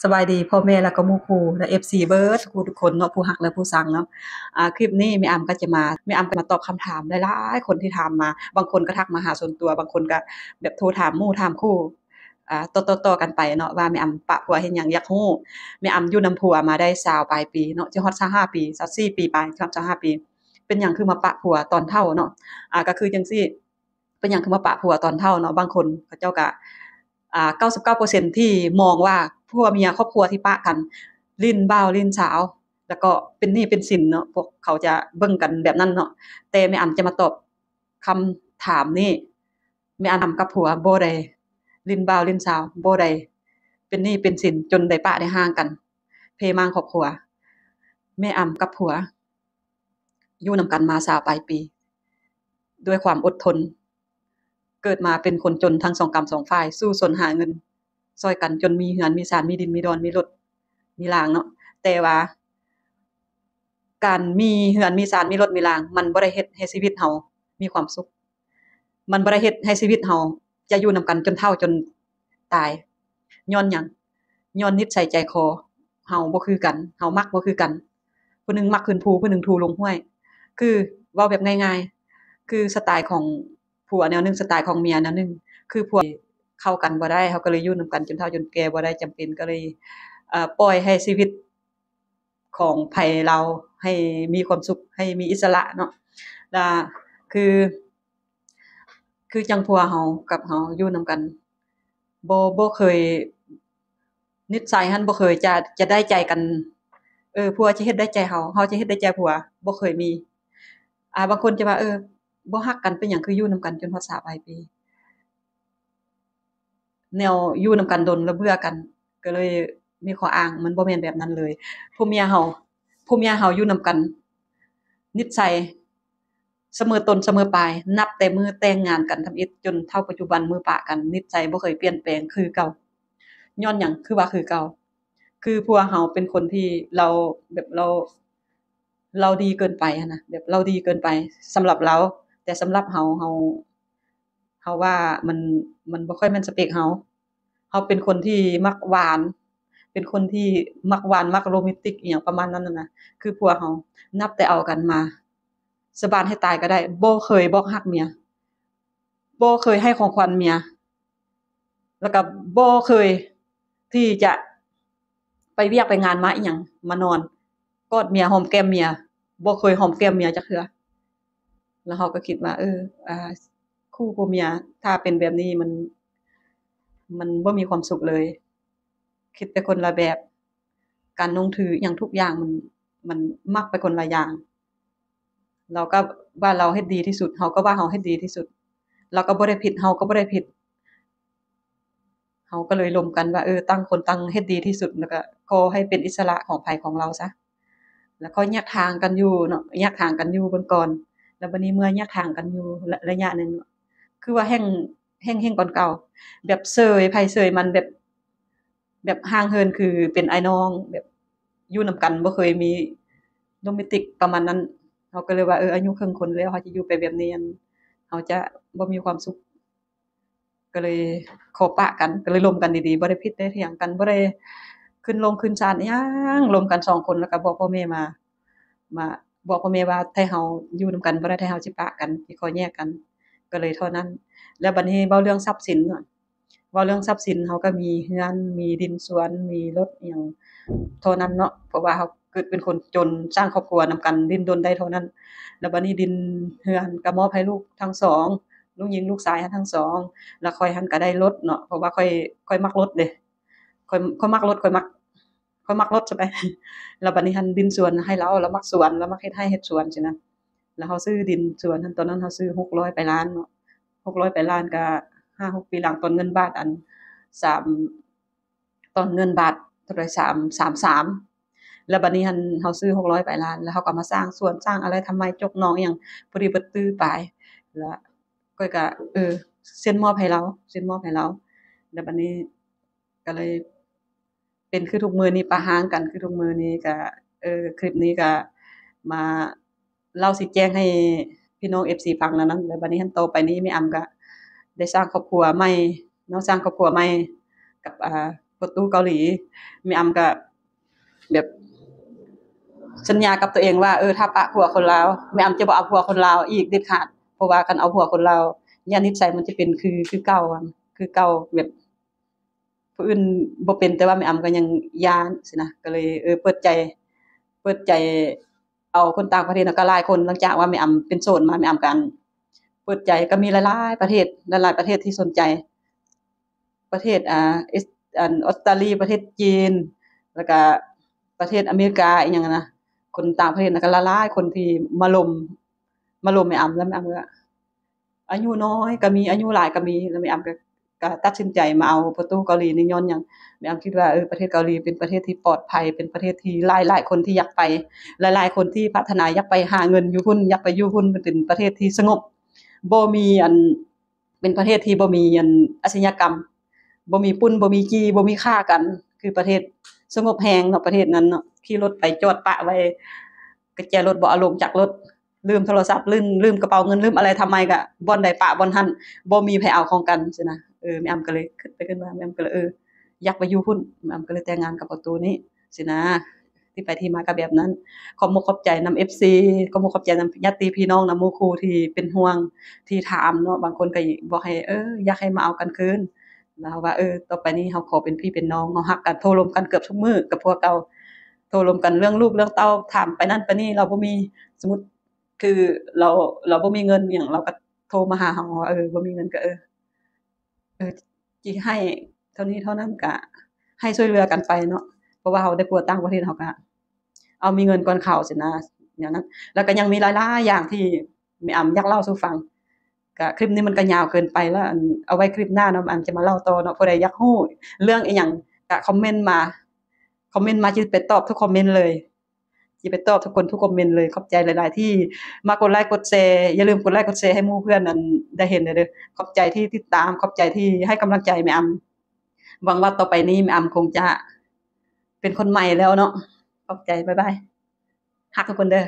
ສະບາຍດີພໍ່ແມ່ ແລ້ວກໍໝູ່ຄູ່ ແລະ ເອັຟຊີ ເບິດທຸກຄົນເນາະ ຜູ້ຮັກ ແລະ ຜູ້ຊັງເນາະ. ອ່າ ຄລິບນີ້ແມ່ອຳກໍຈະມາ ແມ່ອຳກໍມາຕອບຄຳຖາມຫຼາຍໆຄົນທີ່ຖາມມາ. ບາງຄົນກໍທັກມາຫາສ່ວນຕົວ, ບາງຄົນກໍແບບໂທຖາມໝູ່ຖາມຄູ່ ອ່າ ຕໍ່ໆກັນໄປເນາະ ວ່າແມ່ອຳປະຜົວເຮັດຫຍັງ ຢາກຮູ້. ແມ່ອຳຢູ່ນຳຜົວມາໄດ້ຊາວປາຍປີເນາະ ຈະຮອດຊາວຫ້າປີ ຊາວສີ່ປີປາຍ ຈະຮອດຊາວຫ້າປີ. ເປັນຫຍັງຄືມາປະຜົວຕອນເຖົ້າເນາະ? ອ່າ ກໍຄືຈັ່ງຊີ້ ເປັນຫຍັງຄືມາປະຜົວຕອນເຖົ້າເນາະ? ບາງຄົນເຂົາເຈົ້າກະ ອ່າ ເກົ້າສິບເກົ້າເປີເຊັນທີ່ມອງວ່າຜົວເມຍຄອບຄົວທີ່ປະກັນຫຼິ້ນບ່າວຫຼິ້ນສາວ ແລ້ວກໍເປັນໜີ້ເປັນສິນເນາະ, ພວກເຂົາຈະເບິ່ງກັນແບບນັ້ນເນາະ. ແຕ່ແມ່ອຳຈະມາຕອບຄຳຖາມນີ້, ແມ່ອຳກັບຜົວບໍ່ໄດ້ຫຼິ້ນບ່າວຫຼິ້ນສາວ, ບໍ່ໄດ້ເປັນໜີ້ເປັນສິນຈົນໄດ້ປະໄດ້ຮ້າງກັນ, ເພມ້າງຄອບຄົວ. ແມ່ອຳກັບຜົວ ຢູ່ນຳກັນມາຊາວປາຍປີ ດ້ວຍຄວາມອົດທົນ. ເກີດມາເປັນຄົນຈົນທັງສອງກ້ຳສອງຝ້າຍ, ສູ້ຊົນຫາເງິນຊ່ອຍກັນຈົນມີເຮືອນມີຊານ ມີດິນມີດອນ ມີລົດມີລາງເນາະ. ແຕ່ວ່າການມີເຮືອນມີຊານ ມີລົດມີລາງ ມັນບໍ່ໄດ້ເຮັດໃຫ້ຊີວິດເຮົາມີຄວາມສຸກ. ມັນບໍ່ໄດ້ເຮັດໃຫ້ຊີວິດເຮົາຈະຢູ່ນຳກັນຈົນເຖົ້າຈົນຕາຍ. ຍ້ອນຫຍັງ? ຍ້ອນນິດໄສໃຈຄໍເຮົາບໍ່ຄືກັນ, ເຮົາມັກບໍ່ຄືກັນ. ຜູ້ໜຶ່ງມັກຂຶ້ນພູ, ຜູ້ໜຶ່ງທູລົງຫ້ວຍ. ຄືເວົ້າແບບງ່າຍໆ ຄືສະໄຕຂອງຜົວແນວໜຶ່ງ, ສະໄຕຂອງເມຍແນວໜຶ່ງ. ຄືຜົວເຂົ້າກັນບໍ່ໄດ້, ເຮົາກໍເລີຍຢູ່ນຳກັນຈົນເຖົ້າຈົນແກ່ບໍ່ໄດ້, ຈຳເປັນກໍເລີຍ ເອີ ປ່ອຍໃຫ້ຊີວິດ ຂອງໃຜລາວໃຫ້ມີຄວາມສຸກ, ໃຫ້ມີອິດສະຫຼະເນາະ. ລະຄື ຄືຈັ່ງຜົວເຮົາກັບເຮົາຢູ່ນຳກັນ ບໍ່ ບໍ່ເຄີຍ ນິດໄສຫັ້ນບໍ່ເຄີຍຈະ ຈະໄດ້ໃຈກັນ. ເອີ ຜົວຈະເຮັດໄດ້ໃຈເຮົາ, ເຮົາຈະເຮັດໄດ້ໃຈຜົວ, ບໍ່ເຄີຍມີ. ອ່າ ບາງຄົນຈະວ່າ ເອີ ບໍ່ຮັກກັນ ເປັນຫຍັງຄືຢູ່ນຳກັນຈົນຮອດຊາວປາຍປີ? ແນວຢູ່ນຳກັນດົນແລ້ວເບື່ອກັນ ກໍເລີຍມີຂໍ້ອ້າງ. ມັນບໍ່ແມ່ນແບບນັ້ນເລີຍ. ຜົວເມຍເຮົາ ຜົວເມຍເຮົາຢູ່ນຳກັນ ນິດໄສສະເໝີຕົ້ນສະເໝີປາຍ ນັບແຕ່ມື້ແຕ່ງງານກັນທຳອິດ ຈົນເທົ່າປັດຈຸບັນມື້ປະກັນ ນິດໄສບໍ່ເຄີຍປ່ຽນແປງ ຄືເກົ່າ. ຍ້ອນຫຍັງຄືວ່າຄືເກົ່າ? ຄືຜົວເຮົາເປັນຄົນທີ່ລາວ ແບບລາວ ລາວດີເກີນໄປຫັ້ນນະ, ແບບລາວດີເກີນໄປສຳລັບລາວ. ແຕ່ສຳລັບເຮົາ ເຮົາ ເຮົາວ່າມັນ ມັນບໍ່ຄ່ອຍແມ່ນສະເປັກເຮົາ. ເຮົາເປັນຄົນທີ່ມັກຫວານ, ເປັນຄົນທີ່ມັກຫວານ ມັກໂຣແມນຕິກ ອີ່ຫຍັງປະມານນັ້ນນະ. ຄືຜົວເຮົາ ນັບແຕ່ເອົາກັນມາ ສາບານໃຫ້ຕາຍກໍໄດ້ ບໍ່ເຄີຍບອກຮັກເມຍ, ບໍ່ເຄີຍໃຫ້ຂອງຂວັນເມຍ, ແລ້ວກໍບໍ່ເຄີຍທີ່ຈະໄປວຽກໄປງານມາອີ່ຫຍັງ ມານອນກອດເມຍ ຫອມແກ້ມເມຍ, ບໍ່ເຄີຍຫອມແກ້ມເມຍຈັກເທື່ອ. ແລ້ວເຮົາກໍຄິດວ່າ ເອີ ອ່າ ຄູ່ຜົວເມຍ ຖ້າເປັນແບບນີ້ ມັນ ມັນບໍ່ມີຄວາມສຸກເລີຍ. ຄິດໄປຄົນລະແບບ, ການນົງຖືຫຍັງທຸກຢ່າງ ມັນ ມັນມັກໄປຄົນລະຢ່າງ. ລາວກໍວ່າລາວເຮັດດີທີ່ສຸດ, ເຮົາກໍວ່າເຮົາເຮັດດີທີ່ສຸດ. ລາວກໍບໍ່ໄດ້ຜິດ, ເຮົາກໍບໍ່ໄດ້ຜິດ. ເຮົາກໍເລີຍລົມກັນວ່າ ເອີ ຕ່າງຄົນຕ່າງເຮັດດີທີ່ສຸດ ແລ້ວກໍຂໍໃຫ້ເປັນອິດສະຫຼະຂອງໃຜຂອງລາວຊະ. ແລ້ວຄ່ອຍແຍກທາງກັນຢູ່ເນາະ, ແຍກທາງກັນຢູ່ເບິ່ງກ່ອນ. ແລ້ວບັດນີ້ເມື່ອແຍກທາງກັນຢູ່ໄລ ໄລຍະໜຶ່ງ ຄືວ່າແຮ່ງ ແຮ່ງ ແຮ່ງກ່ອນເກົ່າ, ແບບເຊີຍໃຜເຊີຍມັນ, ແບບ ແບບຫ່າງເຫີນຄືເປັນອ້າຍນ້ອງ, ແບບຢູ່ນຳກັນບໍ່ເຄີຍມີໂຣແມນຕິກປະມານນັ້ນ. ເຮົາກໍເລີຍວ່າ ເອີ ອາຍຸເຄິ່ງຄົນແລ້ວ ເຮົາຈະຢູ່ໄປແບບນີ້ ອັນ ເຮົາຈະບໍ່ມີຄວາມສຸກ. ກໍເລີຍຂໍປະກັນ, ກໍເລີຍລົມກັນດີໆ, ບໍ່ໄດ້ຜິດໄດ້ຖຽງກັນ, ບໍ່ໄດ້ຂຶ້ນລົງຂຶ້ນສານອີ່ຫຍັງ, ລົມກັນສອງຄົນ ແລ້ວກໍບອກພໍ່ແມ່ມາ ມາບອກພໍ່ແມ່ວ່າ ຖ້າເຮົາຢູ່ນຳກັນບໍ່ໄດ້ ຖ້າເຮົາຊິປະກັນ ຊິຂໍແຍກກັນ, ກໍເລີຍເທົ່ານັ້ນ. ແລ້ວບັດນີ້ເວົ້າເລື່ອງຊັບສິນເນາະ, ເວົ້າເລື່ອງຊັບສິນ ເຮົາກໍມີເຮືອນ ມີດິນສວນ ມີລົດອີ່ຫຍັງເທົ່ານັ້ນເນາະ, ເພາະວ່າເຮົາເກີດເປັນຄົນຈົນ ສ້າງຄອບຄົວນຳກັນ ດິ້ນດົນໄດ້ເທົ່ານັ້ນ. ແລ້ວບັດນີ້ດິນເຮືອນກໍມອບໃຫ້ລູກທັງສອງ, ລູກຍິງລູກຊາຍທັງສອງ, ແລ້ວຂ້ອຍຫັ້ນກໍໄດ້ລົດເນາະ, ເພາະວ່າຂ້ອຍ ຂ້ອຍມັກລົດເດ້, ຂ້ອຍ ຂ້ອຍມັກລົດ, ຂ້ອຍມັກ ຂ້ອຍມັກລົດຊະໄປ. ແລ້ວບັດນີ້ຫັ້ນດິນສວນໃຫ້ລາວ, ລາວມັກສວນ, ລາວມັກເຮັດໄຮ່ເຮັດສວນຊີ້ນະ. ແລ້ວເຮົາຊື້ດິນສວນຫັ້ນ ຕອນນັ້ນເຮົາຊື້ຫົກຮ້ອຍປາຍລ້ານເນາະ, ຫົກຮ້ອຍປາຍລ້ານ ກະຫ້າຫົກປີຫຼັງ ຕອນເງິນບາດອັນ ສາມ ຕອນເງິນບາດເທົ່າໃດ ສາມ ສາມສາມ. ແລ້ວບັດນີ້ຫັ້ນເຮົາຊື້ຫົກຮ້ອຍປາຍລ້ານ ແລ້ວເຮົາກໍມາສ້າງສວນ ສ້າງອາໄລທຳໄມ ຈົກໜອງອີ່ຫຍັງ ພໍດີເບິດຕື້ປາຍ. ແລ້ວຂ້ອຍກໍ ເອີ ເຊັນມອບໃຫ້ລາວ, ເຊັນມອບໃຫ້ລາວ. ແລ້ວບັດນີ້ ກໍເລີຍເປັນຄືທຸກມື້ນີ້ ປະຮ້າງກັນຄືທຸກມື້ນີ້. ກະ ເອີ ຄລິບນີ້ກະມາເລົ່າຊີ້ແຈງໃຫ້ພີ່ນ້ອງເອັຟຊີຟັງແນວນັ້ນ. ແລ້ວບັດນີ້ຫັ້ນ ຕໍ່ໄປນີ້ແມ່ອຳກະໄດ້ສ້າງຄອບຄົວໃໝ່ເນາະ, ສ້າງຄອບຄົວໃໝ່ກັບ ອ່າ ປະຕູເກົາຫຼີ. ແມ່ອຳກໍແບບສັນຍາກັບຕົວເອງວ່າ ເອີ ຖ້າປະຜົວຄົນລາວ ແມ່ອຳຈະບໍ່ເອົາຜົວຄົນລາວອີກເດັດຂາດ ເພາະວ່າຄັນເອົາຜົວຄົນລາວ ຢ້ານນິດໄສມັນຈະເປັນຄື ຄືເກົ່າ ຄືເກົ່າ ແບບຜູ້ອື່ນບໍ່ເປັນ ແຕ່ວ່າແມ່ອຳກໍຍັງຢ້ານຊີ້ນະ ກໍເລີຍ ເອີ ເປີດໃຈ ເປີດໃຈເອົາຄົນຕ່າງປະເທດ ແລ້ວກໍຫຼາຍຄົນ. ຫຼັງຈາກວ່າແມ່ອຳເປັນໂສດມາ ແມ່ອຳກໍເປີດໃຈ ກໍມີຫຼາຍໆປະເທດ ຫຼາຍໆປະເທດທີ່ສົນໃຈ ປະເທດ ອ່າ ເອສ ອັນ ອອສຕາລີ ປະເທດຈີນ ແລ້ວກະປະເທດອາເມລິກາ ອີ່ຫຍັງນະ ຄົນຕ່າງປະເທດນະ ກະຫຼາຍໆຄົນທີ່ມາລົມ ມາລົມແມ່ອຳ ແລ້ວແມ່ອຳກະ ອາຍຸນ້ອຍກະມີ ອາຍຸຫຼາຍກະມີ ແລ້ວແມ່ອຳກະ ກະຕັດສິນໃຈມາເອົາປະຕູເກົາຫຼີນີ້ຍ້ອນຫຍັງ? ແມ່ອຳຄິດວ່າ ເອີ ປະເທດເກົາຫຼີເປັນປະເທດທີ່ປອດໄພ ເປັນປະເທດທີ່ຫຼາຍໆຄົນທີ່ຢາກໄປ ຫຼາຍໆຄົນທີ່ປາດຖະໜາຢາກໄປຫາເງິນຢູ່ພຸ້ນ ຢາກໄປຢູ່ພຸ້ນ ມັນເປັນປະເທດທີ່ສະຫງົບ ບໍ່ມີອັນ ເປັນປະເທດທີ່ບໍ່ມີອັນ ອາຊະຍາກຳ ບໍ່ມີປຸ້ນ ບໍ່ມີຈີ່ ບໍ່ມີຂ້າກັນ ຄືປະເທດສະຫງົບແຮງເນາະ ປະເທດນັ້ນເນາະ. ຂີ່ລົດໄປຈອດປະໄວ້ ກະແຈລົດບໍ່ເອົາລົງຈາກລົດ ລືມໂທລະສັບ ລືມ ລືມກະເປົາເງິນ ລືມອະໄລທຳໄມ ກະບ່ອນໃດປະບ່ອນຫັ້ນ ບໍ່ມີໃຜເອົາຂອງກັນຊີ້ນະ. ເອີ ແມ່ອຳກະເລີຍຄິດໄປຄິດມາ ແມ່ອຳກະເລີຍ ເອີ ຢາກໄປຢູ່ພຸ້ນ ແມ່ອຳກະເລີຍແຕ່ງງານກັບປະຕູນີ້ຊີ້ນະ. ທີ່ໄປທີ່ມາກໍແບບນັ້ນ. ຂອບມຸກຂອບໃຈນຳເອັຟຊີ ຂອບມຸກຂອບໃຈນຳຍາດຕິພີ່ນ້ອງ ນຳໝູ່ຄູ່ທີ່ເປັນຫ່ວງ ທີ່ຖາມເນາະ. ບາງຄົນກໍບອກໃຫ້ ເອີ ຢາກໃຫ້ມາເອົາກັນຄືນ ແລ້ວເຮົາວ່າ ເອີ ຕໍ່ໄປນີ້ເຮົາຂໍເປັນພີ່ເປັນນ້ອງ ເຮົາຮັກກັນ ໂທລົມກັນເກືອບທຸກມື້ກັບພວກເກົ່າ ໂທລົມກັນເລື່ອງລູກເລື່ອງເຕົ້າ ຖາມໄປນັ້ນໄປນີ້ ລາວບໍ່ມີ ສົມມຸດ ຄື ລາວ ລາວບໍ່ມີເງິນຫຍັງ ລາວກໍໂທມາຫາເຮົາວ່າ ເອີ ບໍ່ມີເງິນກໍ ເອີ ເອີ ຊິໃຫ້ເທົ່ານີ້ເທົ່ານັ້ນ ກະໃຫ້ຊ່ວຍເຫຼືອກັນໄປເນາະ ເພາະວ່າເຮົາໄດ້ຜົວຕ່າງປະເທດ ເຮົາກະເອົາມີເງິນກ່ອນເຂົາຊີ້ນະ ແນວນັ້ນ. ແລ້ວກະຍັງມີຫຼາຍໆຢ່າງທີ່ແມ່ອຳຢາກເລົ່າສູ່ຟັງ ກະຄລິບນີ້ມັນກະຍາວເກີນໄປແລ້ວ ອັນ ເອົາໄວ້ຄລິບໜ້າເນາະ ແມ່ອຳຈະມາເລົ່າຕໍ່ເນາະ. ຜູ້ໃດຢາກຮູ້ເລື່ອງອີ່ຫຍັງ ກະຄອມເມັນມາ ຄອມເມັນມາ ຊິໄປຕອບທຸກຄອມເມັນເລີຍ ຊິໄປຕອບທຸກຄົນທຸກຄອມເມັນເລີຍ. ຂອບໃຈຫຼາຍໆທີ່ມາກົດໄລກົດແຊ ຢ່າລືມກົດໄລກົດແຊໃຫ້ໝູ່ເພື່ອນ ອັນ ໄດ້ເຫັນແດ່ເດີ. ຂອບໃຈທີ່ຕິດຕາມ ຂອບໃຈທີ່ໃຫ້ກຳລັງໃຈແມ່ອຳ. ຫວັງວ່າຕໍ່ໄປນີ້ແມ່ອຳຄົງຈະເປັນຄົນໃໝ່ແລ້ວເນາະ. ຂອບໃຈ ບາຍບາຍ ຮັກທຸກຄົນເດີ.